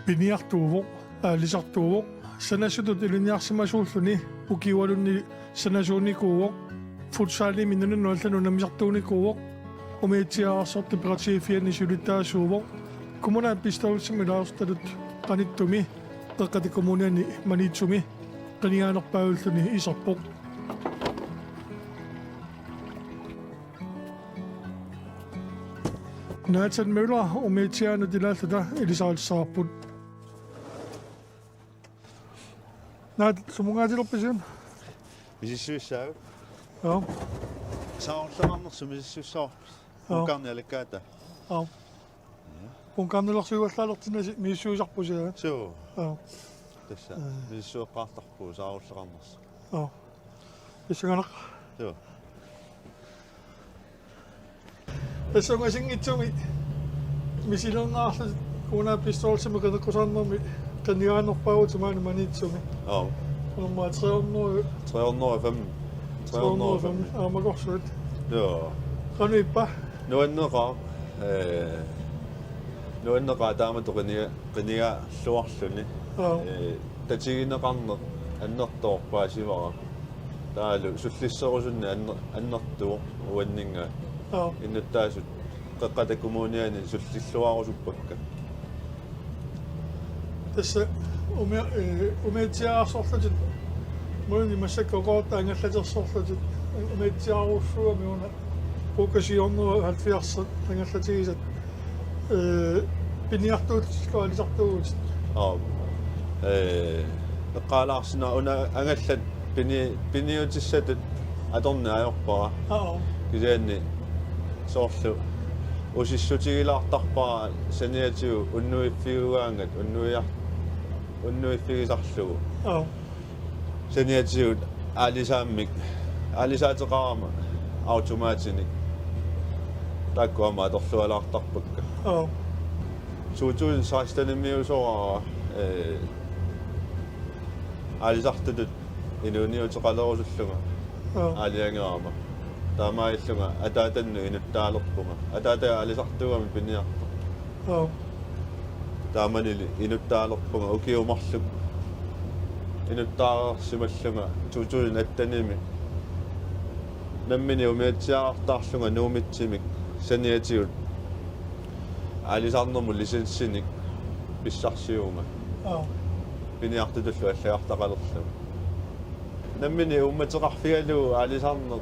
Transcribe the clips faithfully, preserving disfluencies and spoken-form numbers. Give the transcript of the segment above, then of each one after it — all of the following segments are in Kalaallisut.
Piniartuuvoq, aalisartuuvoq, sanasutut ilinniarsimasuulluni ukiualunni sanasuunikuuvoq, futsalimi nunanut allanut unammisartuunikuuvoq, umiatsiaararsortut peqatigiiffianni siulittaasuuvoq, kommunalbestyrelsimi ilaasortatut qanittumi, Qeqqata Kommuniani Maniitsumi, qiniaanerpaajulluni iserpoq. Nathan Møller umiatsiaanut ilaallunga ilisaritsisarput. Naat, sumungaatilerpisiun? Misissuissaavit? Joo. Saarulleqarnersoq misissuissavarput. Joo. Bunkerni alikkaata. Joo. Bunkernilersuivallaaleqinnasi misissuisarpusi, ja? Suu. Joo. Tassa. Ee. Misissueqqaartarpugut saarulleqarnersoq. Joo. Pissanganaq. Joo. Tassa ungasinngitsumi misilernaarluta kommunalbestyrelsimi qineqqusaarnermi qiniaanerpaajuvoq maani Maniitsumi. Joo. Nummer tre hundrede. Tre hundrede og fem. Tre hundrede og fem. Aamma korsuit. Joo. Qanoq ippa? Nuanneqaaq, ee, nuanneqaaq taamatut qinia-, qiniaalluarluni. Joo. Ee, tatigineqarneq annertooq paasivara. Taavalu sullisserusunneq anner-, annertuvoq uanninnga. Joo. Innuttaasut Qeqqata Kommuniani sullilluarusuppakka. Tassa umia-, ee, umiatsiaararsorlutit, maani massakkut oqarta angallatersorlutit, umiatsiaararsuugami una, puukka siornerit halvfjerds angallatigisat, ee, piniartuullutillu aalisartuuvutit. Aap. Ee, eqqaalaarsinnaavara una angallat pini-, piniutissatut atorneq ajorpara. Aap. Kisianni soorlu usissutigilaartarpara saniatigut unnuiffiugaangat unnuiar-, unnuiffigisarlugu. Aap. Saniatigut aalisaammik, aalisaateqarama automatinik. Taakku aamma atorlualaartarpakka. Aap. To tusind sekstenimiusoraara, ee, aalisartutut inuuniuteqalerusullunga. Joo. Aalajangerama. Taamaalillunga ataatannut inuttaalerpunga. Ataataga aalisartuugami piniartoq. Joo. Taamanili inuttaalerpunga ukiut marluk. Inuttaareersimallunga to tusind attenimi. Nammineq umiatsiaarartaarlunga Nuummitsimik saniatigut aalisarnermut licensinik pissarsivunga. Aap. Piniartutullu allagartaqalerlunga. Nammineq uummateqarfigalugu aalisarneq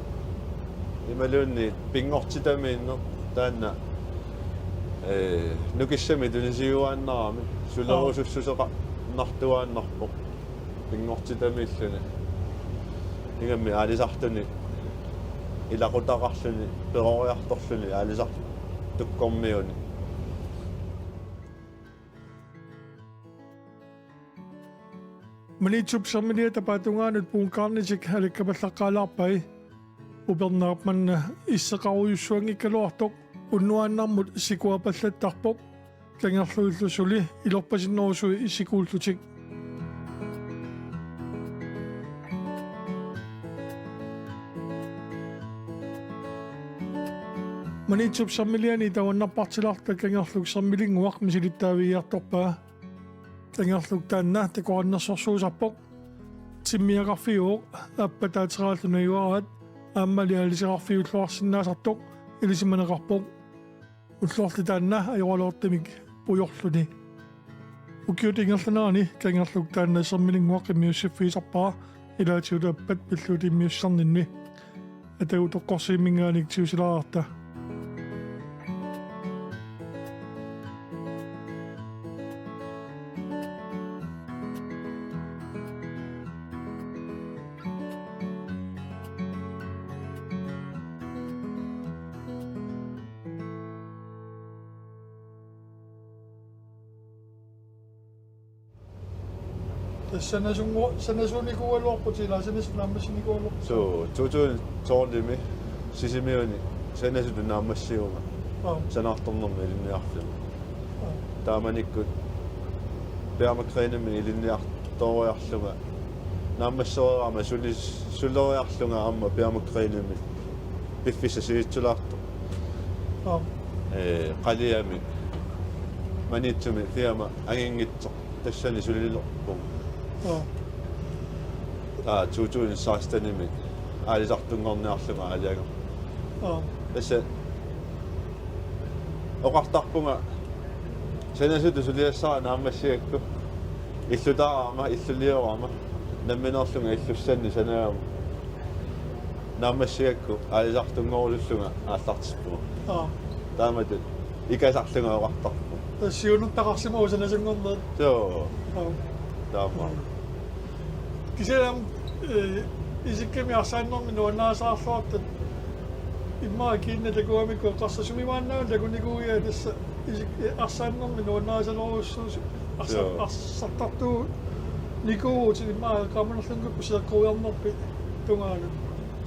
imaluunniit pinngortitamiinneq taanna, ee, nukissamik tunisiuaannarami, sulerusussuseqarnartuaannarpoq. Pinngortitamiilluni. Ingammik aalisartuni ilaqutaqarluni, peroriartorluni aalisartukkormiuni. Maniitsup sermiliata paatungaanut bunkernitik alikkapallaqqaalaarpai. Upernaaq manna isseqarujussuanngikkaluartoq unnuaannarmut sikuapallattarpoq. Kangerluillu suli ilorpasinnerusui sikuullutik. Maniitsup sermiliani tavannarpartilaarta kangerluk sermilinnguaq misilittaavigiartorpaa. Kangerluk taanna takorannersorsuusarpoq. Timmiaqarfiuvoq, aappataateraallu najugaraat, aammali aalisaqarfiulluarsinnaasartoq ilisimaneqarpoq. Ullorli taanna ajoraluartumik pujorluni. Ukiut ingerlaneranni kangerluk taanna sermilinnguaq immiussiffigisarpara ilaatigut aappat pillugu immiussisarninni. Atagu toqqorsiimminngaanniit tigusilaarta. Tassa sanasunngua-, sanasuunikuugaluarputit ilaa, sanasut naammassinikuugaluarputit? Suu, to tusind tolvimi Sisimiuni sanasutut naammassivunga. Aap. Sanaartornermi ilinniarfimmi. Aap. Taamanikkut Peter Mackenimi ilinniartooriarlunga naammassereerama suli-, suleriarlunga aamma Peter Mackenimi piffissaq sivitsulaartoq. Aap. Ee, qaliamik. Maniitsumi firma anginngitsoq tassani sulilerpunga. Aa. Taa to tusind seksten-imi aalisartunngorniarlunga aalajangerpunga. Aa. Tassa oqartarpunga sanasutut suliassara naammassigakku. Illutaarama, illuliorama, nammineerlunga illussannik sanagama. Naammassigakku aalisartunngorusullunga aallartippunga. Aa. Taamatut ikasarlunga oqartarpunga. Tassa siunertaqarsimavoq sanasunngornerit. Joo. Aa. Taama. Kisianni, eh, isikkami arsaannermi nuannarisarluartut immaqa kiinni takugamikku eqqarsarsimaannagu takunikuuiuk tassa isik-, eh, arsaannermi nuannarisalerujussuusoq arsa-, Joo. Arsartartuunikuuvutit immaqa eqqaamanerlunngorput sileqquiarnerpit tungaanut.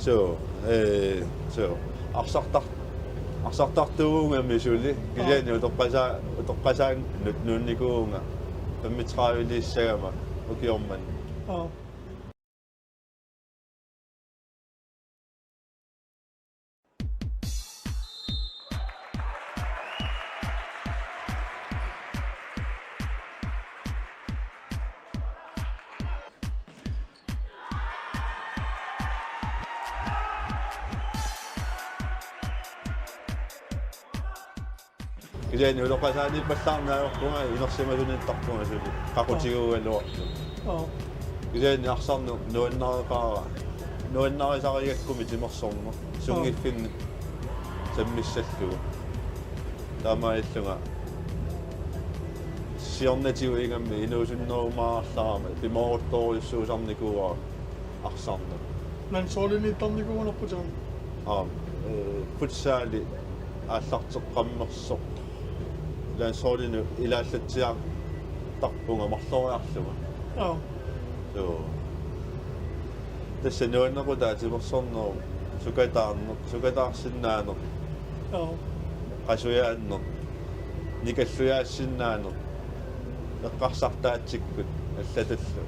Joo, eh, joo. Arsartar-, arsartartuugami suli, kisianni Aa. Utoqqasaa-, utoqqasaannut nuunnikuuvunga femogtrediveliissagama ukioq manna. Aa. Kisianni utoqqasaaniippallaarneq ajorpunga inersimasunittarpunga suli qaqutiguugaluarlunga. Aa. Kisianni arsarneq nuannareqaara. Nuannarisarigakku timersorneq. Aa. Sunngiffinni sammissallugu. Taamaalillunga siornatigut ingammik inuusunnerumaarallarama pimooruttorujussuusarnikuuara arsarneq. Landsholdiniittarnikuugunarputit? Aap, eh, futsali aallarteqqammersoq. Landsholdinut ilaallatsiartarpunga marloriarlunga. Aap. Joo. Tassa nuannequtaa timersornerup sukataarneq, sukataarsinnaaneq. Aap. Qasujaanneq. Nikallujaassinnaaneq. Eqqarsartaatsikkut allatullu.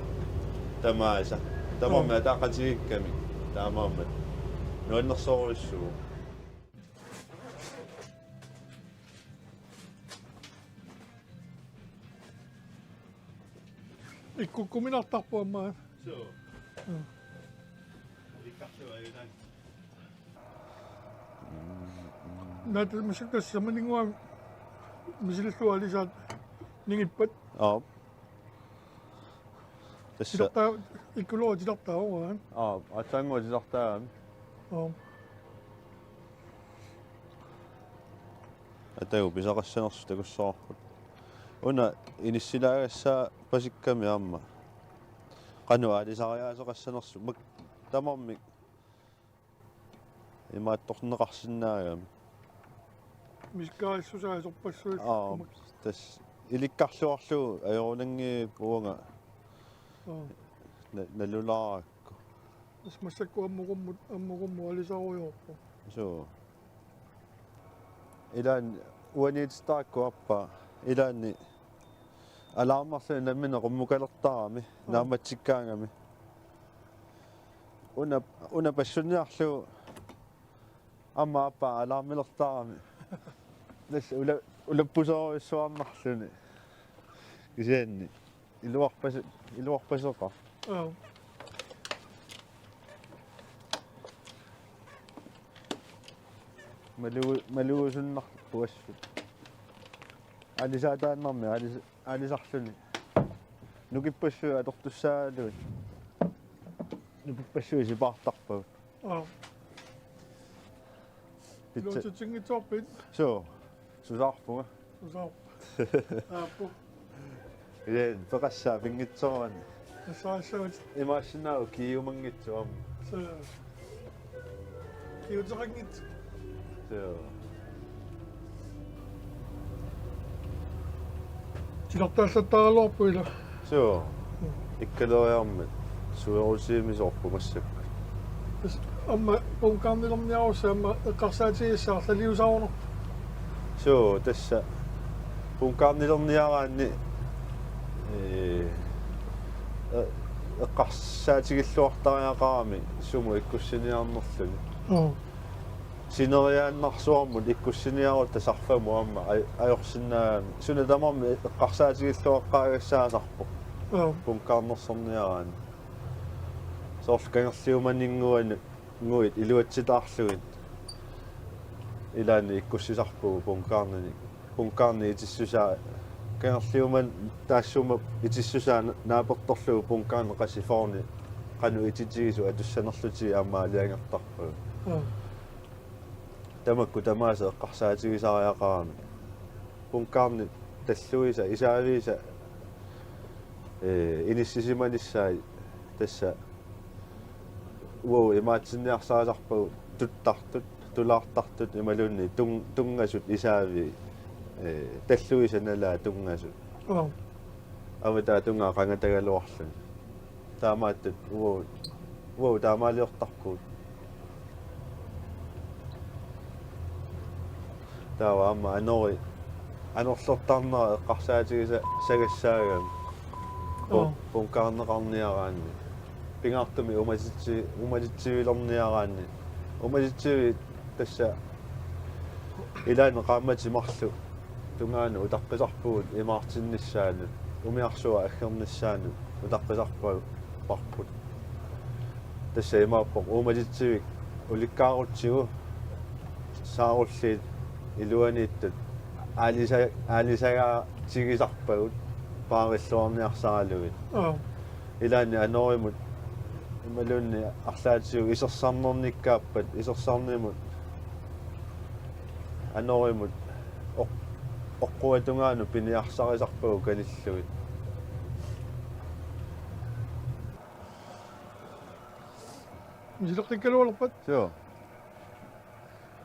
Tamaasa. Tamarmik Aap. Ataqatigiikkamik. Taamaammat. Nuannersorujussuuvoq. Ikkukkuminartarpoq aamma. Suu. Mm. Ikkarluajunan. Naat massakkut tassa samaninnguamik misilillugu aalisaat ningippat. Aap. Tassa. Titartaa ikkulua titartaa uanga. Aap, aatsaannguaq titartaagami. Aap. Atagu pisaqassanersut takussavarput. Una inissilaagassaapasikkami aamma. Qanoq aalisariaaseqassanersut mak-, tamarmik imaattorneqarsinnaagami. Miskaarissusaa sorpassuit. Aa, tamakku. Tassa ilikkarluarlugu ajorunanngipput uanga. Aa. Na-, nalulaarakku. Tassa massakkut ammukummut, ammukummut aalisarujoorpoq. Suu. Ilaanni uaniititaakku aappaa. Ilaanni alarmerluni nammineq qummukalertarami, Aa. Naammatsikkaangami. Una, una passunniarlugu aamma aappaa alarmilertarami. Tassa ula-, ulappuserujussuarnarluni. Kisianni. Iluarpase-, iluarpaseqaaq. Aap. Malugu-, malugusunnarpoq assut. Aalisaataannarmi aalis-, aalisarluni. Nukippassuit atortussaagaluit. Nukippassuit sipaartarpagut. Aap. Pitsa. Iluatsitsinngitsoorpit? Suu. Susaarpunga. Susaarpunga. Aappu. Ee, peqassaaq pinngitsoorani. Susaarsuut. Imaassinnaavoq kiiumanngitsoq aamma. Suu. Kiuteqanngitsoq. Suu. Titartaallattaaraluarpoq ila. Suu. Mm. Ikkaleriarmat suerutiimisoorpoq massakkut. Tassa aamma punkaarnilerniarussi aamma eqqarsaatigisassaq arlaliusarunarpoq. Suu, tassa punkaarnilerniaraanni, ee, e-, eqqarsaatigilluartariaqarami sumut ikkussiniarnerluni. Aa. Sineriaannarsuarmut ikkussiniarutta sarfamut aamma aj-, ajorsinnaagamik. Suna tamarmi eqqarsaatigilluaqqaagassaasarpoq. Joo. Punkaarnersorniaraanni. Soorlu kangerliumaninnguanut nguit iluatsitaarlugit. Ilaanni ikkussisarpugut punkaarninik. Punkaarni itissusaa, kangerliumani taassuma itissusaa naapertorlugu punkaarneq qassit fyrreni qanoq ititigisut atussanerlutigit aamma aalajangertarpagut. Joo. Tamakku tamaasa eqqarsaatigisariaqaramik. Punkaarni talluisa, isaaviisa, ee, inissisimanissaat tassa uagut imaatsinniarsarisarpagut tuttartut, tulaartartut imaluunniit tun-, tunngasut isaavii, ee, talluisa nalaat tunngasut. Joo. Avataa tungaa qangatagaluarluni. Taamaattut uagut, uagut taamaaliortarpugut. Taava aamma anori, anorlertarnera eqqarsaatigisagassaagami. Pun-, Joo. Punkaarneqarniaraanni. Pingaartumik umatitsi-, umatitsivilerniaraanni. Umatitsivik tassa ilaanni qaammatit marluk tungaanut utaqqisarpugut imaartinnissaanut, umiarsuaq aggernissaanut utaqqisarparput. Tassa imaappoq uumatitsivik ulikkaarutsigu saarulliit iluaniittut aalisa-, aalisagaatigisarpagut paarilluarniarsaralugit. Joo. Ilaanni anorimut imaluunniit arlaatigut isersarnernikkaappat isersarnermut anorimut oq-, oqquatungaanut piniarsarisarpagut kanillugit. Misileqqikkaluarpat? Joo.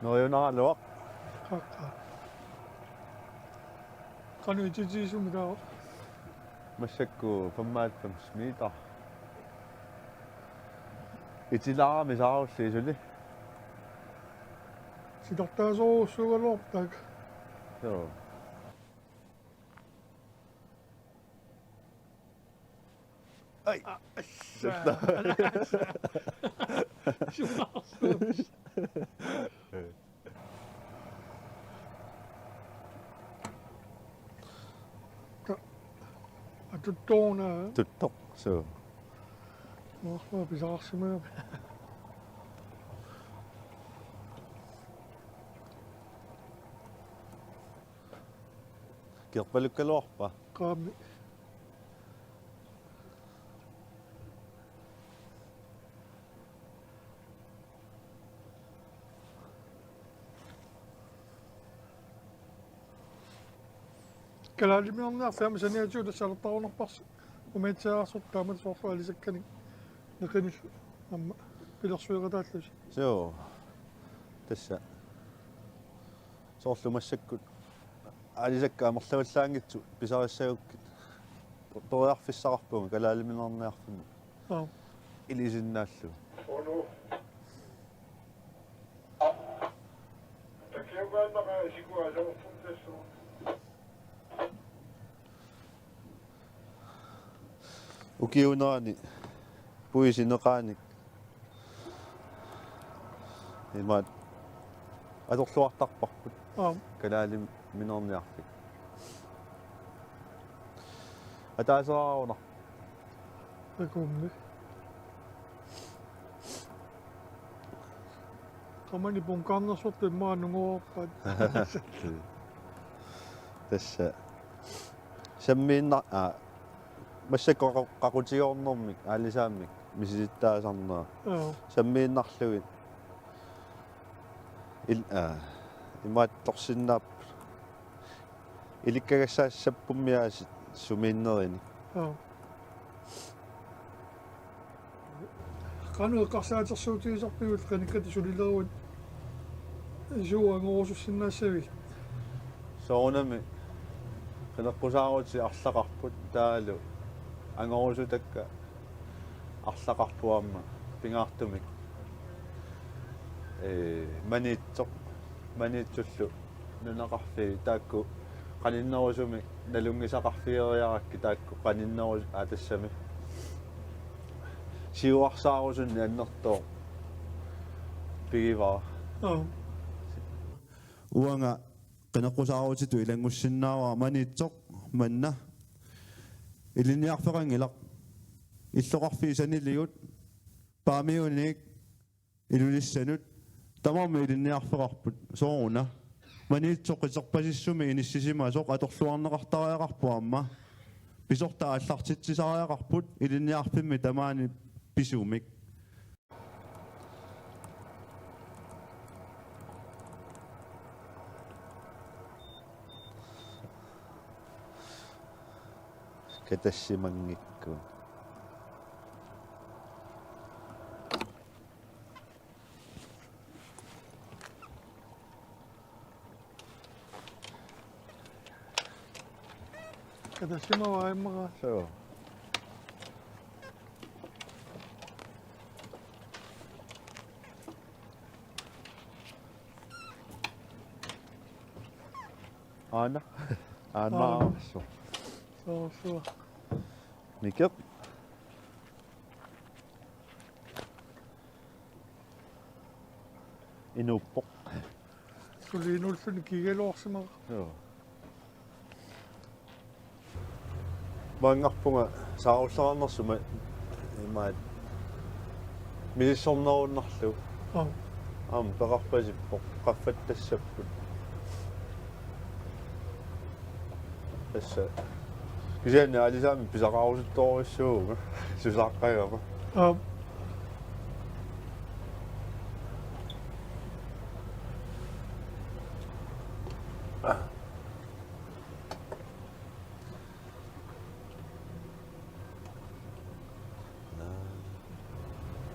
Neriunaraluaq. Qaa. Qanoq ititigisumik taava? Massakkut femoghalvfems meter. Itilaarami saarulliit suli. Sitartaasorujussuugaluarput taakku. Joo. Ai. Aa, assa. Ka-, atuttoq una. Tuttoq, suu. Nå, nå, pisaqarsimagami. Kerpalukkaluarpa? Qaami. Kalaaliminerniarfik aamma saniatigut tassa alertarunarparsi umiatsiaarsortut taamatut soorlu aalisakkanik neqinillu aamma pilersueqataallusi. Joo. Tassa. Soorlu massakkut aalisakkat amerlavallaanngitsut pisarissagukkit. Periarfissaqarpunga kalaaliminerniarfimmi. Joo. Ilisinnaallugu. Ukiunerani puisineqaanik imaat atorluartarparput. Aap. Kalaaliminerniarfik. Ataaseraarunar. Takuummi. Qamani punkaarnersortut immaqa nunguarpaat. Tassa. Sammiinna-, aa, massakkut qaqu-, qaqutigoornermik, aalisaammik, misilittaasarnera. Joo. Sammiinnarlugit. Il-, aa, imaattorsinnaapput. Ilikkagassaassappummik aasiit sumiinnerini. Joo. Qanoq eqqarsaatersuutigisarpigit qinikkat sulileruit isugut angorusussinnaassavigit? Soorunami qineqqusaarutit arlaqarput taavalu angorusutakka arlaqarput aamma pingaartumik. Ee, Maniitsoq, Maniitsullu nunaqarfiit taakku qaninnerusumik nalunngisaqarfigeriarakkit taakku qaninnerus-, aa, tassami. Siuarsaarusunneq annertooq pigivara. Joo. Uanga qineqqusaarutitut ilanngussinnaavara Maniitsoq manna ilinniarfeqanngilaq. Illoqarfiit saniligut Paamiuniit Ilulissanut tamarmik ilinniarfeqarput, sooruna Maniitsoq qiterpasissumi inissisimasoq atorluarneqartariaqarpoq aamma. Pisortat aallartitsisariaqarput ilinniarfimmi tamaani pisumik. Katassimanngikkuit. Katassimavara immaqa. Suu. Aana. Aana. Aana. Suu. Suu, suu. Mikeq. Inuuppoq. Suli inuulluni kiigaluarsimavoq. Joo. Maanngarpunga saarulleqarnersut ima misissornerunnarlugu. Aap. Aamma peqarpasippoq, qaffat tassapput. Tassa. Kisianni aalisaammik pisaqarusuttorujussuuvunga. Susaqqagama. Aap.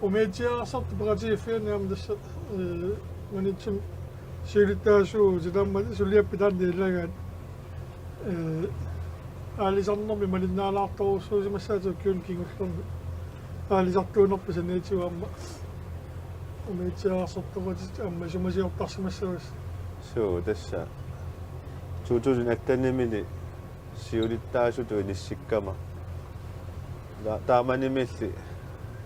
Umiatsiaararsuartut peqatigiiffianni aamma tassa, eh, Maniitsumi siulittaasuutit aamma suliappit taanna ilagaat, eh, aalisarnermi malinnaalaartorujussuusimassaat ukiuni kingullerni aalisartuunerput saniatigut aamma umiatsiaararsuartut peqatigiit aamma isumasiortarsimassavaat. Suu, tassa two thousand eighteen-imili siulittaasutut inissikkama. Ta-, taamanimiilli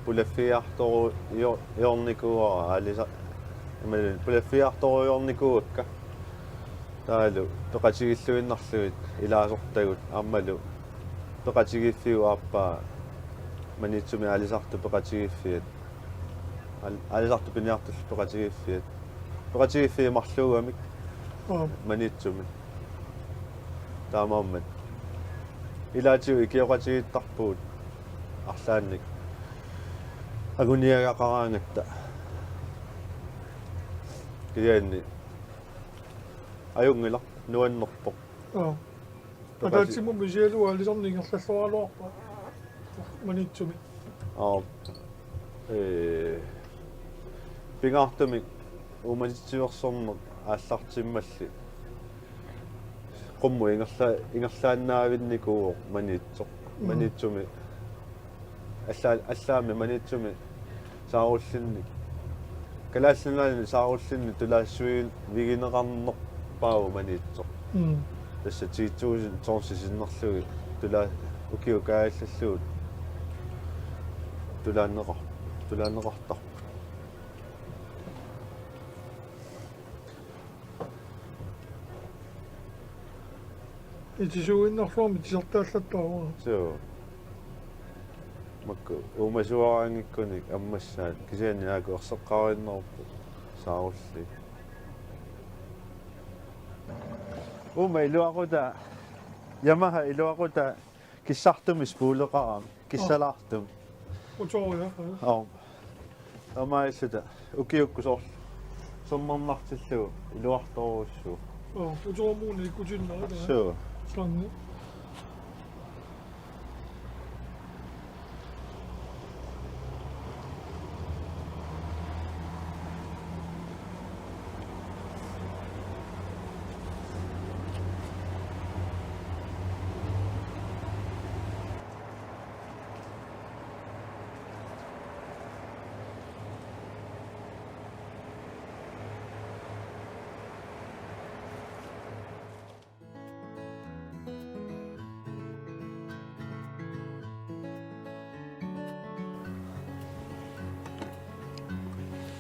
pulaffigiartoru-, ior-, iornikuuara aalisa-, imaluunniit pulaffigiartorujoornikuuakka. Taavalu peqatigiilluinnarlugit ilaasortagut aammalu peqatigiiffiup aappaa Maniitsumi aalisartut peqatigiiffiat. Al-, aalisartut piniartullu peqatigiiffiat. Peqatigiiffiit marluugamik. Aap. Maniitsumi. Taamaammat. Ilaatigut ikioqatigiittarpugut arlaannik anguniagaqaraangatta. Kisianni ajunngilaq, nuannerpoq. Aap. Peqati- Ataatsimut misialu aalisarneq ingerlalluaraluarpaa Maniitsumi. Aap. Ee, pingaartumik uumatitsiversorneq aallartimmalli qummut ingerla-, ingerlaannaavinnikuuvoq Maniitsoq. Mm. Maniitsumi. Alla-, allaammi Maniitsumi saarullinnik. Kalaallit Nunaanni saarullinnik tulaassuivigineqarnerpaavoq Maniitsoq. Mm. Tassa ti tusind tonsi sinnerlugit tula-, ukiut kaajallallugu tulaanneqar-, tulaanneqartarput. Itisuuinnarluarmi tisartaallattaarua. Suu. Makku uumasuaraanngikkunik ammassaat kisianni aaku erseqqaariinnerput saarulliit. Uuma iluaqutaa, Yamaha iluaqutaa kissartumik spuleqarami, kissalaartumik. Utoria, ja. Aap. Taamaalilluta ukiukkut soorlu sermernartillugu iluartorujussuuvoq. Aap, utoria muuni ikkutinnera, ja. Suu. Slangi.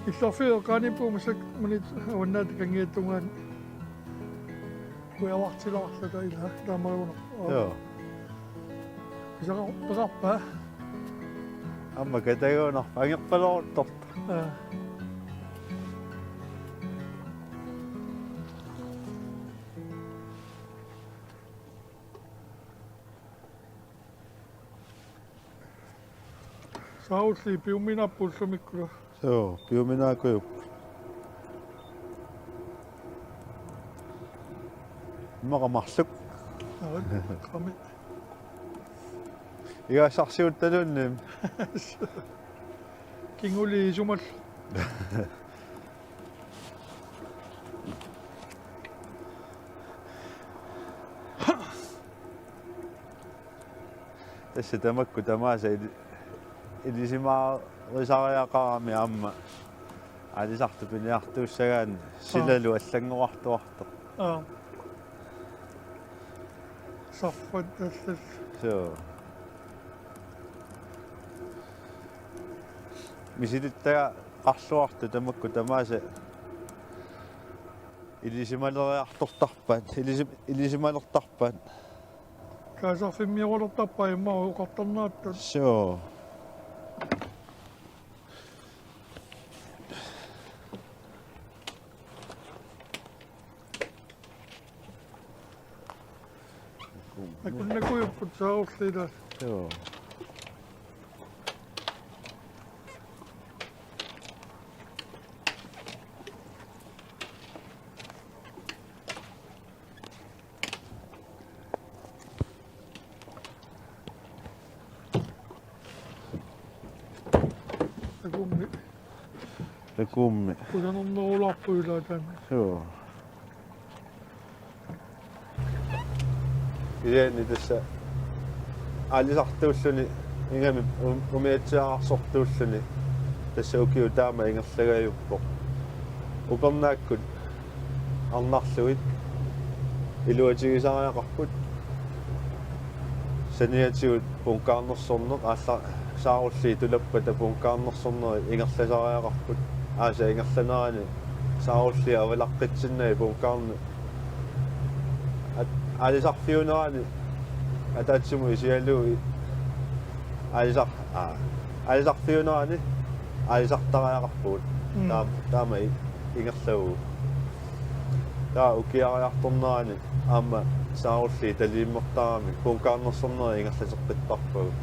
Illorfiit eqqaaniippugut massakkut Maniitsup avannaata Kangiattungaani. Kujavartilaarluta ila tamaruna. Joo. Pisara-, pisarpa? Aamma katagunarpa angerpaloortorta. Aa. Saarulliit piuminaappugut ullumikkut. Joo, piuminaakujupput. Immaqa marluk. Aa, qami. Igassarsiuttaluunniit. Kingulliit isumallu. Tassa tamakku tamaasa ili-, ilisimaarisariaqarami aamma aalisartut piniartuussagaanni silalu allanngorartuartoq. Aa. Sarfat allat. Suu. Misilittagaqarluartut tamakku tamaasa ilisimaleriartortarpaat, ilisi-, ilisimalertarpaat. Kaasarfimmiorulertarpaat immaqa oqartarnerata. Suu. Akunnakujupput saarulliit. Joo. Takuummi. Takuummi. Kusanarnerulaarpoq ilaa taanna. Joo. Kisianni tassa aalisartuulluni ingammik um-, umiatsiaararsortuulluni tassa ukiut taama ingerlagajuppoq. Upernaakkut arnarlugit iluatigisariaqarput. Saniatigut punkaarnersorneq aalla saarulliit tulappata punkaarnersornerit ingerlasariaqarput. Aasiit ingerlanerani saarulliit avalaqqitsinnagit punkaarneq. At-, aalisarfiunerani ataatsimut isigalugu aalisar-, aa, aalisarfiunerani aalisartariaqarpugut. Mm. Taam-, taama i-, ingerlavugut. Taava ukiariartornerani aamma saarulliit taliimmertaramik punkaarnersornerit ingerlateqqittarpagut.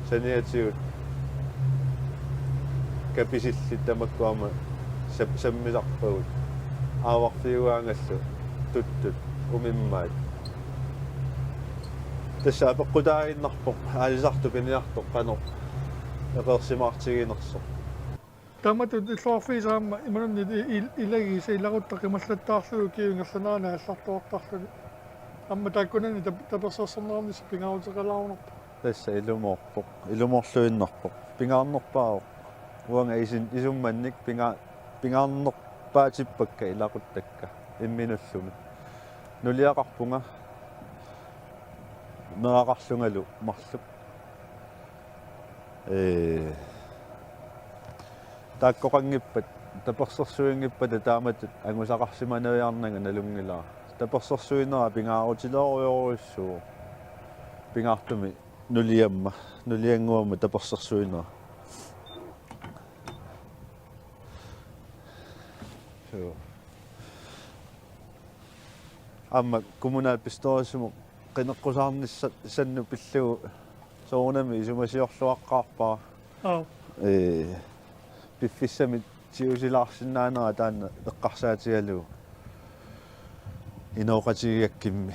Saniatigut kapisillit tamakku aamma sap-, sammisarpagut. Aavarfiugaangallu tuttut umimmaat. Tassa apeqqutaaginnarpoq aalisartut piniartut qanoq eqeersimaartiginersoq. Taamatut illoqarfiisa aamma imaluunniit i-, i-, ilagiisa ilaquttat qimallattaarlugit ukiup ingerlanerani aallartuartarluni. Aamma taakkunani tap-, tapersersorneqarnissaq pingaaruteqalaarunarpoq. Tassa ilumoorpoq. Ilumoorluinnarpoq. Pingaarnerpaavoq. Uanga isin-, isummannik pinga-, pingaarnerpaatippakka ilaquttakka imminullumi. Nuliaqarpunga meeraqarlungalu marluk. Ee, taakkoqanngippat, tapersersuinngippat taamatut angusaqarsimanaviarnanga nalunngilara. Tapersersuinera pingaarutilerujorujussuuvoq. Pingaartumik nuliamma, nuliannguamma tapersersuinera. Suu. Aamma kommunalbestyrelsimut qineqqusaarnissannut pillugu soorunami isumasiorluaqqaarpara. Aap. Ee, piffissami tigusilaarsinnaanera taanna eqqarsaatigalugu. Inooqatigigakkimmi.